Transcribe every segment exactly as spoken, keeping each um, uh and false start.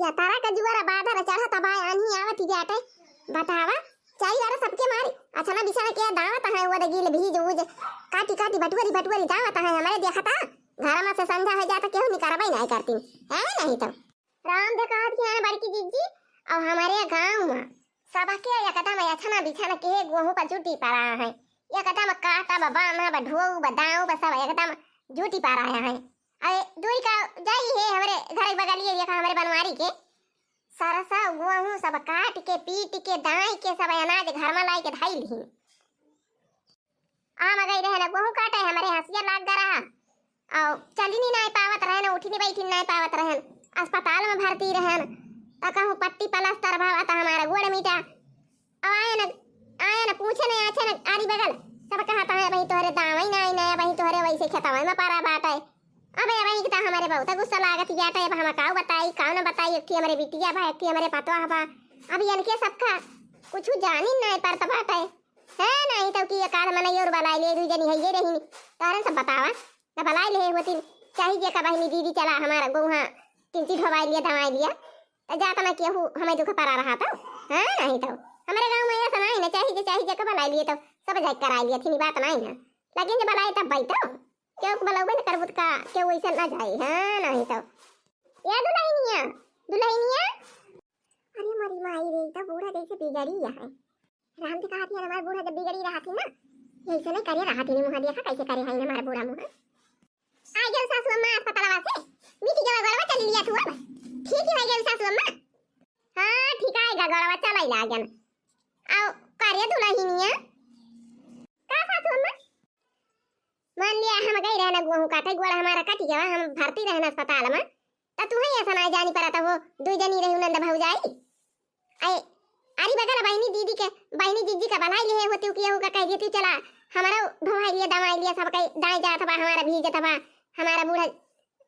या तारा का जुआरा बादर चढ़त बा, आन्ही आवत ही बाटे। बतावा, चाई वाला सबके मारी। अछना बिछना के दावत है, वो दे गील भीज उज। काटी काटी बटुअरी बटुअरी दावत है, हमरे देखता। घर में से संझा हो जाता, केहू निकरबे नहीं करती। है नहीं तो। राम दे कहत कि है बड़की जिज्जी, और हमारे गाँव में सबके एकदम अछना बिछना के गोहूँ पर जुटी पड़ा है। एकदम काटब, बान्हब, ढोब, दाउब, सब एकदम जुटी पड़ा है। अरे दूरी का जाई है हमरे घर के बगलिए, देखा हमरे बनवारी के। सरसा गोहूँ सब काट के, पीट के, दाई के सब अनाज घर में लाई के धई ली। आम गई रहे ना गोहूँ काटे, हमरे हंसिया लाग गा रहा। और चली नहीं, नहीं पावत रहन, उठी नहीं बैठी नहीं पावत रहन, अस्पताल में भर्ती रहन। तो कहूँ पट्टी प्लास्टर भावा तो हमारा गोड़ मिटा। अब आयन, आयन पूछे न, आछे न, आरी बगल। सब कहत है, "अबहीं तोहरे दावई नाई न, अबहीं तोहरे वैसे खेतवा में परा बाटे।" अबे अबहीं के त हमरे बहुत गुस्सा लागत बाटे। अब हम काउ बताई, काउ न बताई, एक ठे हमरे बिटिया बा, एक ठे हमरे पतोह बा। अब इनके सबका कुछ जानी नाई परत बाटे। है नाई तो कि एक आध मनई और बलाई ले, दुई जनी हइये रही, तोहरे सब बतावा। त बलाई ले होती, चाही जे का बहिनी दीदी चला हमारा गोहा तिलची ढोवाई लिया, दवाई लिया। त जात ना केहू हमें दुख परा रहा था। हाँ, नहीं तो हमरे गाँव में ऐसा नहीं ना, चाही जे, चाही जे का बलाई लिए तो सब जाए कराई लिया थी, बात नहीं ना। लेकिन जब बलाई तब बैठो, क्यों बलौबे न करबुत का, क्यों वैसे ना जाए। हाँ, नहीं तो। या दुल्हनिया, दुल्हनिया। अरे मोरी माई रे, ई तो बूढ़ा जैसे बिगड़ी है। राम जी कहत हियन, हमार बूढ़ा जब बिगड़ी रहत ही ना, ऐसे नहीं करे रहत ही, मुँह देखा कैसे करे है हमार बूढ़ा मुँह। आ गयो सासू अम्मा अस्पतालवा से, मिट गवा गड़वा चल लिया तू अब। ठीक है गयो सासू अम्मा। हाँ, ठीक है गा गड़वा चल आइला गन। आओ, करे दुल्हनिया। का सासू अम्मा? मान लिया हम गई रहना गोहूँ काटे, गोड़ हमारा कट गवा, हम भर्ती रहना अस्पताल में। त तू ही ऐसा ना जानी पड़ा, त वो दुई जनी रही नंद भौजाई। आए, अरे बगल बहिनी दीदी के, बहिनी जिज्जी का बलाई लिहे होती कि यहू का कह देती, "चला, हमारा ढोवाई लिया, दवाई लिया, सब कहीं दाई जात बा, हमारा भीजत बा, हमारा बूढ़ा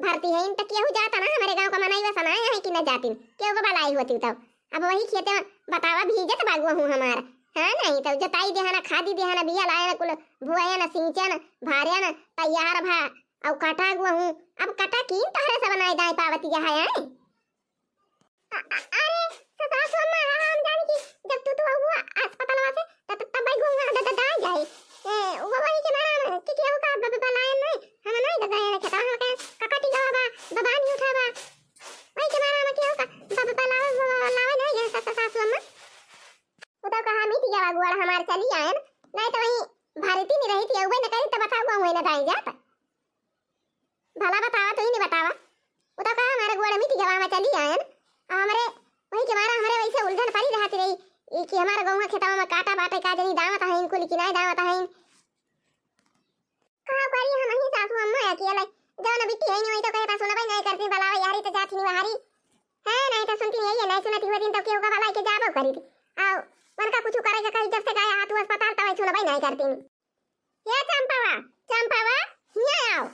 भर्ती है, इन तक केहू जाता ना, हमारे गाँव का मनई वैसा ना है कि न जाती, केहू का बलाई होती तब।" अब वही खेते में बतावा, भीजत बा गोहूँ हमार। हाँ, नहीं तो जोताई देहना, खादी देहना, बिया लायन, कुल बोयन, सींचन, भारन, तैयार भा, अब कटा गोहूँ, अब कटा कीन तोहरे सब नाई दाई पावती है, हैं? अ-, अ-, अरे, स-, सासू अम्मा, हम जानी कि जब तू, तू हुआ अस्पतालवा से, त-, त-, तब भाई गोहूँ द-, द-, दाई जाए। ए, वो वही के मारा हम, कि केहू का ब-, ब-, बलायन नहीं, हम नहीं द-, गए खेतवा, हम कहें, "ककटी गवा बा, बबानी उठा बा।" वही के मारा हम केहू का ब-, ब-, बलावे, ब-, ब-, बलावे नहीं गए स-, स-, सासू अम्मा। उ तो कहा, "मिट गवा गोड़ हमार चली आयन, नहीं तो वही भरती नहीं रही थी, अउबे न करी, तो बताओ, गोहूँ न दाई जात।" भला बतावा, तू ही नहीं बतावा। उ तो कहा, "हमारे गोड़ मिट गवा, हम चली आयन।" आ हमरे, वही के मारा हमरे वैसे उलझन पड़ी रहती रही, ई कि हमारे गौवा खेतवा में काटा बाटे, का जनी दावत हईन, कुल कि नाई दावत हईन। का करी हम ही सासू अम्मा अकेले, जौन बिट्टी है नहीं, वही तो कहे, "सुनबे नहीं करती, बलावे यारी तो जाती नहीं हारी।" है, नहीं तो सुनती नहीं है, नहीं सुनती हुआ दिन तो केहू का भलाई के जाबो करी थी। आओ, उनका कुछ करे के कही, जब से गया हाथ अस्पताल, तब सुनबे नहीं करती। हे चंपावा, चंपावा, हियाँ आओ।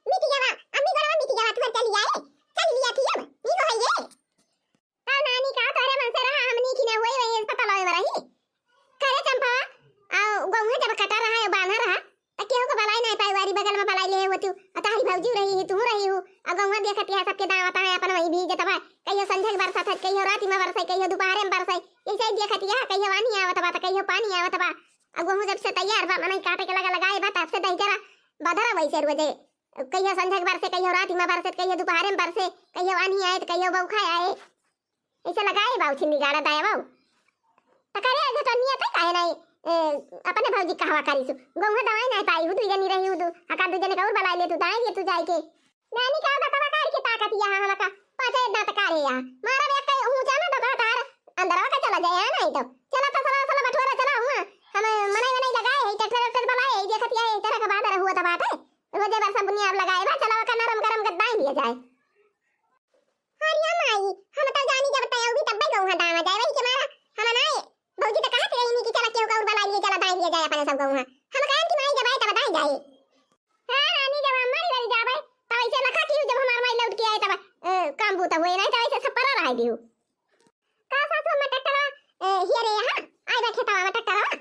मिट गवा, अम्मी गोड़वा मिट गवा, तुहर चली आए, चल लिया थी अब, नीक होइए। का नानी का तोहरे मन से रहा, हमनी की न होई, वही अस्पताल में रही। करे चंपावा, आ, गौवा जब कटा रहा है, बांधा रहा, त केहू को बलाई नहीं पाई, वारी बगल में बलाई ले होती, आ तहरी भौजी रही ही, तू रही हूँ, आ गौवा देखत है सबके दावत है, अपन वही भीजत बा, कहियो संझे के बरसत है, कहियो रात में बरसे, कहियो दोपहरे में बरसे, ऐसे ही देखत है, कहियो पानी आवत बा, त कहियो पानी आवत बा। आ गोहूँ जब से तैयार बा, मनई काटे के लगा लगाए बा, तब से दही जरा बदरा वैसे रोजे। कहियो संझा के बरसे, कहियो रात में बरसे, कहियो दोपहरे में बरसे, कहियो आन्ही आए, त कहियो बौखा आए। ऐसे लगाए बाऊ छिन्नी गाड़ा दाया बाऊ। त करे घटनिया त काहे नहीं, ए, अपने भौजी कहवा करी सु। गोहूँ दवाई नहीं पाई हूँ, दुई जनी रही हूँ, दू, हका दुई जने का और बलाई ले तू, दाई ले तू जाए के। नानी का बतवा काढ़ के ताकत यहाँ हमका, पाछे दांत काढ़े यहाँ। मारा बे कई ऊंचा ना बतवा तार, अंदरवा का चला जाए, यहाँ नहीं तो। चला तो सला, सला बटोरा चला हुआ। हम मनई, मनई लगाए है, ट्रैक्टर, ट्रैक्टर बलाए है, देखत यहाँ एक तरह का बादर हुआ था बात है। रोजे बरसा बुनिया अब लगाए बा, चला वका नरम गरम के दाई दिया जाए। हरिया माई, हम तो जानी जब तय होगी तब गौहा दावा जाए, वही के मारा हम नाए। भौजी तो कहत रही नहीं कि चला केहू का और बलाई लिए, चला दाई दिया जाए अपने सब गौहा। हम कहन कि माई जब आए तब दाई जाए। हाँ, रानी, जब हमारी बारी जाबे, तब ऐसे लखा की जब हमार माई लौट के आए, तब, अ, काम बूता हुए, नहीं तो ऐसे सब परा रहा दियो। का सासू अम्मा ट्रैक्टरवा, अ, हियरे यहाँ? आई बा खेतवा में ट्रैक्टरवा।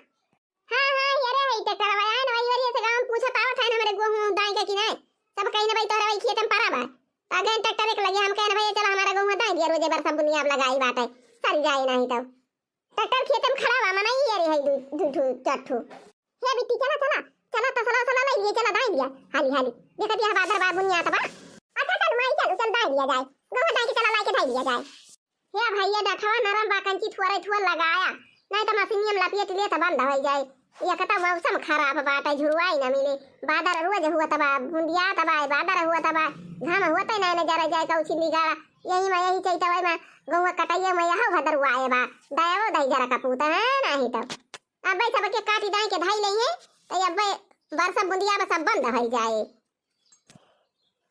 हाँ, हाँ, हियरे है ट्रैक्टरवा, आए ना, वही वरी ऐसे गाँव में पूछत आवत है ना, हमरे गोहूँ दाई के कि नहीं? सब कहीं ना भाई तोहरे वही खेत में परा बा। तो अगेन ट्रैक्टर एक लगे हम कहेन भैया चला हमारा गउवा दाई दिया, रोजे बरसा बुनिया अब लगाई बाटे, सर जाए नहीं तो। ट्रैक्टर खेते में खड़ा बा, मनई ये रही दू, दू ठू, चार ठू। हे बिट्टी, चला, चला, चला, तसला, उसला लाई लिए, चला, दाई दिया, हाली, हाली। देखत यह बादर बा, बुनिया तबा। अच्छा, चल, माई, चल, चल, दाई दिया जाए। गउवा दाई के चला, लाई के दाई दिया जाए। हे भैया, डठवा नरम बा, कंची थुअरे थुअर लगाया, नहीं तो मशीनिया में लपियत लिए तो बंद हो जाए। एक तो मौसम खराब बाटे, झुरवाई न मिले, बादर रोज हुआ तबा, बुंदिया तबा, बादर हुआ तबा, घाम होते नहीं न जरा जाए, कौची निगारा। यही में, यही चैतवा में, गउवा कटैया में यह भदरुआए बा, दयावो दही जरा कपूत है, नहीं तो। अब्बे सबके काटी दाई के धाई लइहे, तो अब्बे बरसा बुंदिया बस सब बंद हो जाए।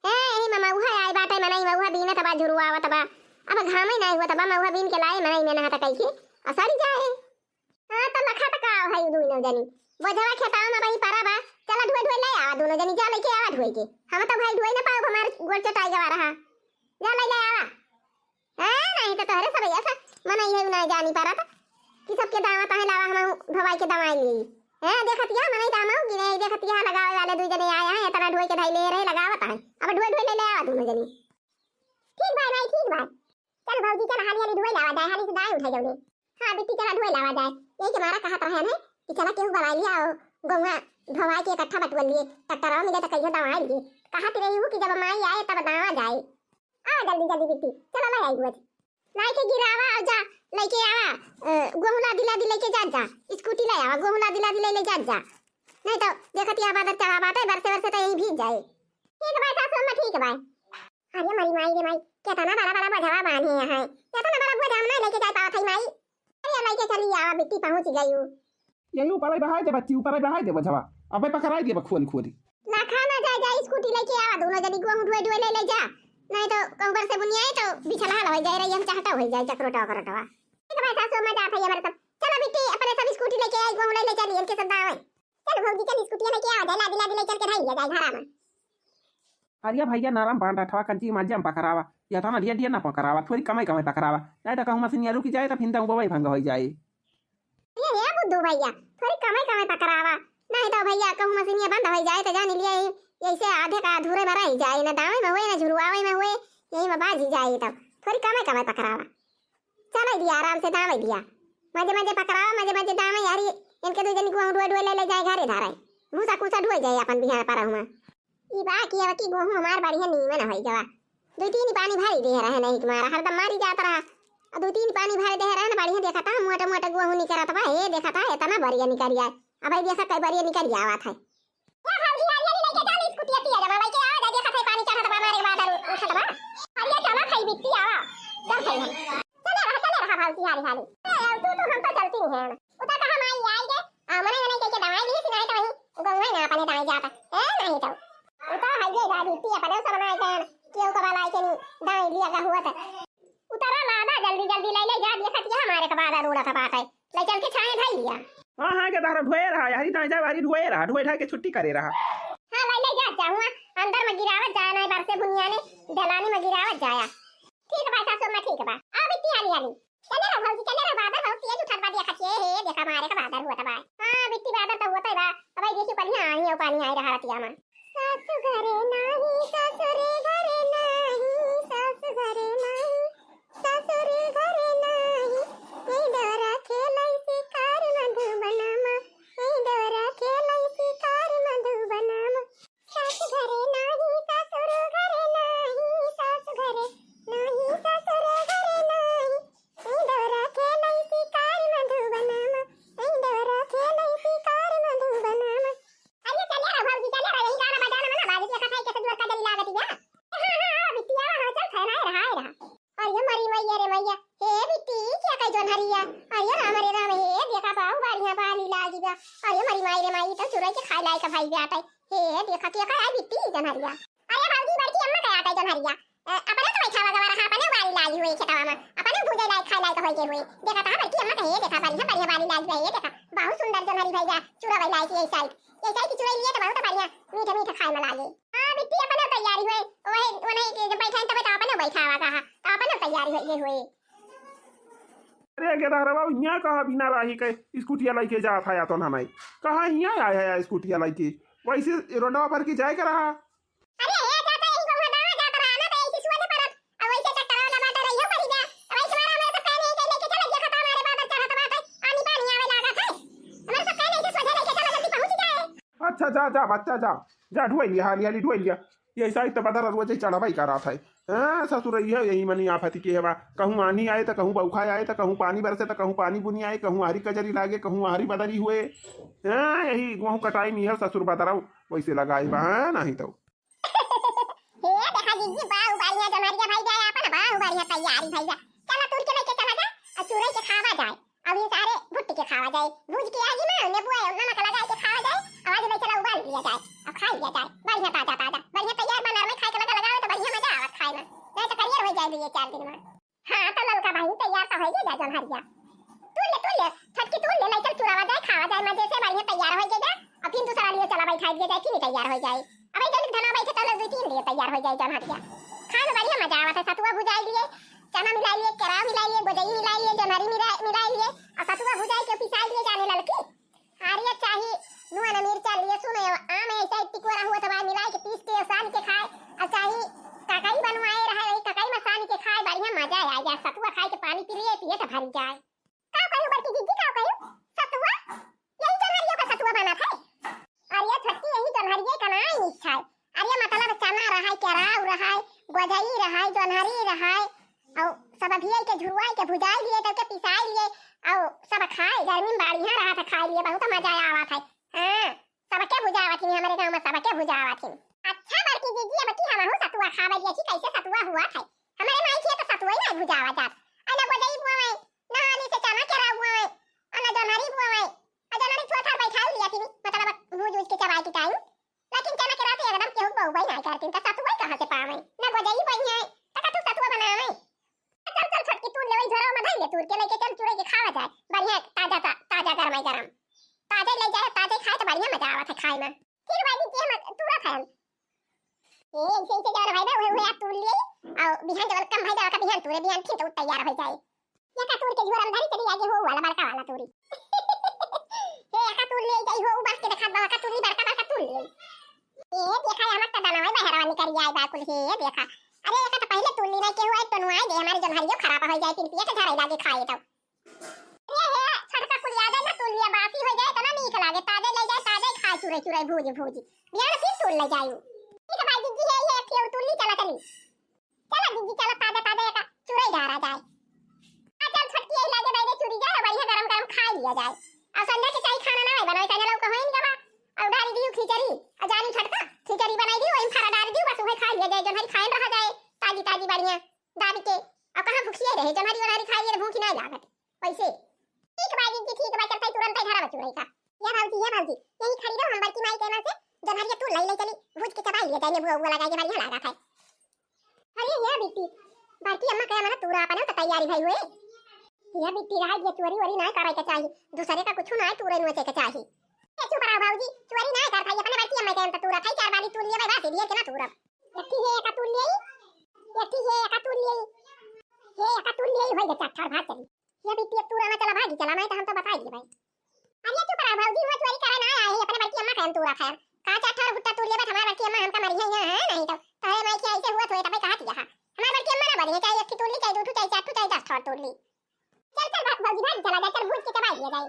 ए, यही में मउहा आए बाटे, मनई मउहा बीनत बा, झुरुआवत बा। अब घामे नाई हुआ तबा, मउहा बीन के लाए, मनई में नहाता कइके, असर जाए। हाँ, तो लखा तो का है दुनो जनी। बोझवा खेतावा में वही परा बा, चला ढोए ढोए ले आवा दुनो जनी, जा लेके आवा ढोए के। हम तो भाई ढोए ना पाओ, हमार गोड़ चटाई गवा रहा। जा ले ले आवा। हैं, नहीं तो तोहरे सब ऐसा मनई है, ना जानी पारत कि सबके दावा तहे लावा, हम धवाई के दवाई ली। हैं, देखत यह मनई दामा हो गिरे, देखत यह लगावे वाले दुई जने आए हैं, इतना ढोई के धाई ले रहे, लगावत हैं। अब ढोई ढोई ले ले आवा दुनो जनी। ठीक भाई, भाई, ठीक भाई। चल भौजी, चल हाली हाली ढोई लावा जाए, हाली से दाई उठे जौने। हाँ बिट्टी, चला ढोई लावा जाए। यही के मारा कहत रहे हैं कि चला केहू बनाई लिया हो, गौवा धोवाई के इकट्ठा बटुअल लिए, ट्रैक्टरवा मिले तो कहियो दवाई लिए। कहत रही हूँ कि जब माई आए तब दावा जाए। आ जल्दी जल्दी बिट्टी, चला ले आई गुआ। लाई के गिरावा और जा, लेके आवा, अ, गोहूँ लादी लादी लेके जात जा, स्कूटी ले आवा, गोहूँ लादी लादी ले ले जात जा। नहीं तो देखत यह बादर चढ़ा बाटे, बरसे बरसे तो यही भीग जाए। ठीक बाय सासू अम्मा, ठीक बाय। अरे मरी माई रे माई, केतना बड़ा बड़ा बोझवा बांधे हैं, केतना बड़ा बोझ हम ना लेके जाए पावत है माई। अरे लेके चली आवा बिट्टी, पहुँच गई हूँ। यही ऊपर ही बहाई दे बच्ची, ऊपर ही बहाई दे बोझवा, अबे पकड़ाई दे बखुअन खुअरी। लाखा ना जाए, जाए स्कूटी लेके आवा, दुनो जनी गोहूँ ढोए ढोए ले ले जा, नहीं तो कहूँ बरसे बुनिया है तो बिछला हाल हो जाए, रही हम चाहता हो जाए चकरोटा वकरोटवा। ठीक है भाई सासू अम्मा, जात है हमारे सब। चलो बिट्टी, अपने सब स्कूटी लेके आई, गोहूँ ले ले चली, इनके सब दावे। चल भौजी, चल स्कूटी लेके आ जाए, लादी लादी ले चल के धाई लिया जाए घरा में। अरे भैया, नरम बांध अठवा कंची मज्जा में पकड़ावा, या तो ना ढेर ढेर ना पकड़ावा, थोड़ी कमाई कमाई पकड़ावा, नहीं तो कहूँ मशीनिया रुकी जाए तो फिर दऊँ बवाई भंग हो जाए। ये हे बुद्धू भैया, थोड़ी कमाई कमाई पकड़ावा, नहीं तो भैया कहूँ मशीनिया बंद हो जाए तो जान लिया, यही ऐसे आधे का अधूरे में रह जाए, ना दावे में हुए ना झुरुआवे में हुए, यही में बाजी जाए। तो थोड़ी कमाई कमाई पकड़ावा, चले दिया आराम से दावे दिया, मजे मजे पकड़ावा, मजे मजे दावे यारी। इनके दो जनी को ढोए ढोए ले ले जाए घरे धारे, भूसा कूसा ढोए जाए अपन बिहान पर हुआ। ई बा कि अब की गोहूँ हमार बढ़िया नीमन होई गवा। दो तीन पानी भरी दे रहे नहीं तुम्हारा, हरदम मारी जात रहा। और दो तीन पानी भर दे रहे ना बढ़िया, देखा था मोटा मोटा गोहूँ निकरत बा, हे देखा था इतना बढ़िया निकल आए। अब भाई देखा कई बढ़िया निकल आवा था। या भौजी, हरियाली लेके चल, स्कूटी अतिया जमा लेके आ, जा देखा था पानी चढ़त बा, मारे के बाद आलू उठत बा। हरिया चला खाई बिट्टी आवा। चल खाई हम। चले रहा, चले रहा भौजी, हाली हाली। ए, तू तो हम तो चलती नहीं है। उता कहा माई आई के, आ, मने मने के, के दवाई ली, सिनाई तो वहीं गंगा ना अपने दाई जाता। ए, नहीं तो। उता है ये जा बिट्टी अपने सब ना आए के, क्यों कबा लाई के नहीं, दाई लिया का हुआ था। उतरा लादा, जल्दी जल्दी ले ले जा, देखत यह हमारे के बाद रोड़ा था बात है। ले चल के छाए धई लिया। हाँ, हाँ, के तहरा ढोए रहा, हरी दाई जाए, हरी ढोए रहा, ढोए ढाए के छुट्टी करे रहा। हाँ, ले ले जा, जा हुआ, अंदर में गिरावत जाया, नहीं बरसे बुनिया ने, दलानी में गिरावत जाया। ठीक बा, सासू अम्मा, ठीक बा। आ बिट्टी हाली हाली। चले रहो भौजी, चले रहो, बादर बहुत तेज उठत बा, देखत ये, हे, देखा मारे का बादर हुआ बा। हाँ, बिट्टी बादर तो होता ही बा। अब आई देखी बढ़िया आई है, पानी आई रहा रतिया में। सासु घरे नाही, ससुरे घरे नाही, सासु घरे नाही, ससुरे घरे नाही। ए डोरा खेलै शिकार मधुबनमा, ए डोरा खेलै शिकार मधुबनमा। सास घरे नाही, ससुर घरे नाही, सास घरे नाही, ससुर घरे नाही। ए डोरा खेलै शिकार मधुबनमा, ए डोरा खेलै शिकार मधुबनमा। अरे चले रहो भौजी, चले रहो, यही गाना बजाना मना बाजे, देखा था कैसे जोर का जली लागत है। हाँ, हाँ, हाँ, बिट्टिया, हाँ, चल, खाना है रहा, है रहा। अरे मरी मैया रे मैया, हे बिट्टी, क्या कही जोन हरिया? अरे राम रे राम, हे देखा बाहु बढ़िया बाली लागी बा। अरे मरी माई रे माई, तो चुरई के खाए लायक भाई बाटे। हे देखा के का है बिट्टी जोन हरिया। अरे भौजी, बड़की अम्मा का आटा जोन हरिया। अ, अपने तो बैठा हुआ गवा रहा, अपने बाली लागी हुई खेतवा में, अपने भूजे लायक खाए लायक होई के हुई। देखा था बड़की अम्मा का, हे देखा बढ़िया बढ़िया बाली लागी बा, हे देखा बहुत सुंदर जोन हरी भैया, चुरा भाई लायक ये साइड। ये साइड की चुरई लिए तो बहुत बढ़िया मीठा मीठा खाए में लागे। हाँ बिट्टी, अपने तैयारी हुए, वही, वही के जब बैठा है तब तो अपने बैठा हुआ कहा, तो अपने तैयारी हुए, ये हुए। अरे गेदहरवा, यहाँ कहाँ बिना राही के स्कूटिया लेके जात है या तो ना नहीं? कहाँ यहाँ आया है स्कूटिया लेके? वैसे रोडवा पर की जाए के रहा। अरे हे चाचा, यही गौवा दावा जात रहा ना, तो ऐसे सुअर परत, और जा, जा, जा, बच्चा, जा। जा, ढुआई लिया, हाली, हाली ढुआई लिया। ये ऐसा ही तो बदर रोज ही चढ़ावा ही करत है। हाँ, ससुर, यही, यही मनी आफत के हवा। कहूँ आनी आए तो कहूँ बौखा आए तो कहूँ पानी बरसे तो कहूँ पानी बुनी आए, कहूँ हरी कजरी लागे, कहूँ हरी बदरी हुए। हाँ, यही गेहूँ कटाई में है ससुर बदराऊ, वैसे लगाई बा, हाँ, नहीं तो। हे देखा जीजी, बाहु बढ़िया जमरिया भई जाए, आपन बाहु बढ़िया तैयारी भई जाए। चला तूर के लेके चला जा, और चुरई के खावा जाए। अब ये सारे भुट्टी के खावा जाए, भूज के आगी में नींबू है, नमक लगा के खावा जाए। आवाज में चला उबाल लिया जाए, अब खा लिया जाए। बढ़िया ताजा ताजा, बढ़िया तैयार बना में खाए के लगा लगावे तो बढ़िया मजा आवत खाए में, नहीं तो करियर हो जाए ये चार दिन में। हाँ तो ललका बहिन तैयार तो होइए जा जौनहरिया। तूर ले, तूर ले, छोटकी तूर ले, ले चल चुरावा जाए, खावा जाए, मजे से बढ़िया तैयार होइए जा। अब फिर दूसरा लिए चला बैठा दिया जाए, फिर तैयार हो जाए। अब एक जन धना बैठे तो लोग दो तीन लिए तैयार हो जाए जौनहरिया। खाए में बढ़िया मजा आवत है, सतुआ भुजाई लिए, चना मिलाई लिए, केराव मिलाई लिए, गोजई मिलाई लिए, जौनहरी मिला-, मिलाई लिए, और सतुआ भुजाई के पिसाई लिए जाने ललकी। हरिया चाही, नुआ न मिर्चा लिए, सुन, आम ऐसा टिकोरा हुआ तो मिला के पीस के सान के खाए, और चाही ककई बनवाए रहे, वही ककई में सान के खाए, बढ़िया मजा आ जाए, सतुआ खाए के पानी पी लिए, पेट भर जाए। का कहू बड़की जीजी, का कहू? सतुआ? यही जौनहरिया का सतुआ बना था? अरे छोटकी, यही जौनहरिया का ना इच्छा है। अरे मतलब चना रहाय, केराव रहाय, गोजई रहाय, जौनहरी रहाय, और सब अभिये के झुरवाई के भुजाई लिए, तब के पिसाई लिए, और सब खाए, गर्मी में बढ़िया रहा था, खाए लिए बहुत मजा आवा था। हाँ, सबके भुजावा थी, हमारे गाँव में सबके भुजावा थी। अच्छा बड़की जीजी, अब की हमहू सतुआ खावे लिए कि कैसे सतुआ हुआ था? हमारे माई के तो सतुआ ही नहीं भुजावा जात। अना गोजई बोए, नहानी से चना केराव बोए, अना जौनहरी बोए, आ जौनहरी थोड़ा थोड़ा बैठाई लिया थी, मतलब भूज उज के चबाई के टाइम। लेकिन चना केराव तो एकदम केहू बउबई ना करतीन, त सतुआ कहाँ से पावे? ना गोजई बनी है, त कथू सतुआ बनावे। चल, चल, छोटकी, तूर ले, वही झोरा में धर ले, तूर के लेके चल, चुरई के खावा जाए। बढ़िया, ताजा, ता-, ताजा, गरमाई गरम। ताजे ले जाए, ताजे खाए, तो बढ़िया मजा आवत है खाए में। फिर भाई जी, हम तूरत है। ए, ऐसे, ऐसे जवन भाई बा, उहे, उहे आप तूर लिए, और बिहान जवन कम भाई बा, ओका बिहान तूरे, बिहान फिर तो तैयार हो जाए। एका तूर के झोरा में धरी चली आगे हो वाला बड़का वाला तूरी। हे एका तूर ले जाई हो, उ बांस के देखात बा, एका तूर ली बड़का बड़का तूर ले। ए देखा, हमर त दनवा बहरवा निकरी आए बा कुल, हे देखा। अरे एका त पहिले तूर ली ना केहू आए, टनुआए दे, हमारे जौनहरियो खराब हो जाए, फिर पेट झरे लागे खाए तो। अरे हे छोटका कुल याद है ना, तूर लिया बासी हो जाए, तना नीक लागे, ताजे ले जाए, ताजे खाए, चुरे चुरे भूज भूज। बिहान फिर तूर ले जाई। ठीक है भाई जीजी, हे, हे, फिर तूर ली, चला चली। चला दीदी, चला ताजा ताजा एका चुरई डारा जाए। आ चल छोटकी, यही लागे बैठे चुरी जाए, बढ़िया गरम गरम खा लिया जाए। और संझा के चाही खाना ना है बनाए, संझा लौका होइन गवा। और डारी दियो खिचड़ी, और जानी छोटका खिचड़ी बनाई दियो, वही फारा डारी दियो, बस वही खा लिया जाए, जौनहरी खाए रहा जाए, ताजी ताजी बढ़िया दाबी के। और कहाँ भूखिए रहे, जौनहरी वनहरी खा लिए तो भूख ही नहीं लागत। वैसे ठीक बा दीदी, ठीक बा, चलते तुरंत घरा में चुरई का। या भौजी, या भौजी, यही खड़ी रहो, हम बड़की माई कहना से जौनहरिया तूर लाई ले चली, भूज के चबाई लिया जाए, नींबू उबू लगा के बढ़िया लागत है। अरे ये बिट्टी, बड़की अम्मा कहे मना तूरा अपने तो तैयारी भई हुए। ये बिट्टी रहा, ये चोरी वोरी ना करे के चाहिए, दूसरे का कुछ ना तूरे नोचे के चाहिए। ए चुप रहो भौजी, चोरी ना कर भाई, अपने बड़की अम्मा कहे तो तूरा खाई, चार बारी तूर लिए भाई, बासी लिए के ना तूरा। यकी हे एका तूर लिए, यकी हे एका तूर लिए, हे एका तूर लिए होई गया, चार भाग चली। ये बिट्टी अब तूरा ना चला भागी चला, मैं तो हम तो बता दिए भाई। अरे चुप रहा भौजी, वो चोरी करे ना आए, अपने बड़की अम्मा खाए तूरा खाए। का चार ठोर भुट्टा तूर लेबे, हमार बड़की अम्मा हमका मरी है यहाँ, है नहीं तो। तोहरे माई के ऐसे हुआ थोड़े तबे कहा दिया। हमार बड़की अम्मा ना बनी है, चाहे एक ठो तूर ली, चाहे दो ठो, चाहे चार ठो, चाहे दस ठोर तूर ली। चल चल भा-, भौजी भाग चला जा, चल भूज के चबाई लिया जाए।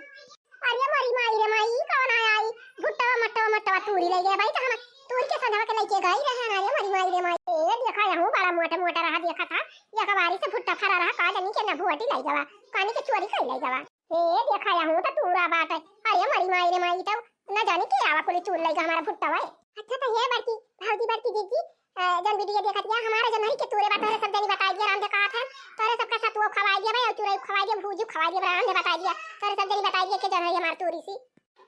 अरे मोरी माई रे माई, ई कौन आया आई? भुट्टवा मट्टवा मट्टवा तूरी ले गया भाई, तो हम तूर के संझवा के लेके गई रहे। अरे मोरी माई रे माई, ए देखा यहाँ बड़ा मोटा मोटा रहा, देखा था, या कबारी से भुट्टा फरा रहा, का जानी के ना भुआटी ले जावा, कानी के चोरी कर ले जावा। हे देखा, यहूँ तो तूरा बाटे। अरे मरी माई रे माई, तो न जानी के आवा कुली चूल लइगा हमारा भुट्टा भाई। अच्छा तो हे बड़की भौजी, बड़की जीजी, अ, जन वीडियो देखत या हमारा जन हरी के तूरे बा, तोरे सब जनी बताई दिया, राम देखा था, तोरे सबका सतुओ खवाई दिया भाई, और चुरई खवाई दिया, भूजी खवाई दिया, राम दे बताई दिया, तोरे सब जनी बताई दिया के जन हरी हमार तूरी सी।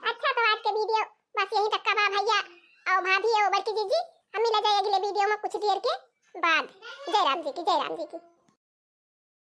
अच्छा तो आज के वीडियो बस यहीं तक का बा भैया, और भाभी, और बड़की जीजी, हम मिला जाए अगले वीडियो में कुछ देर के बाद। जय राम जी की, जय राम जी की।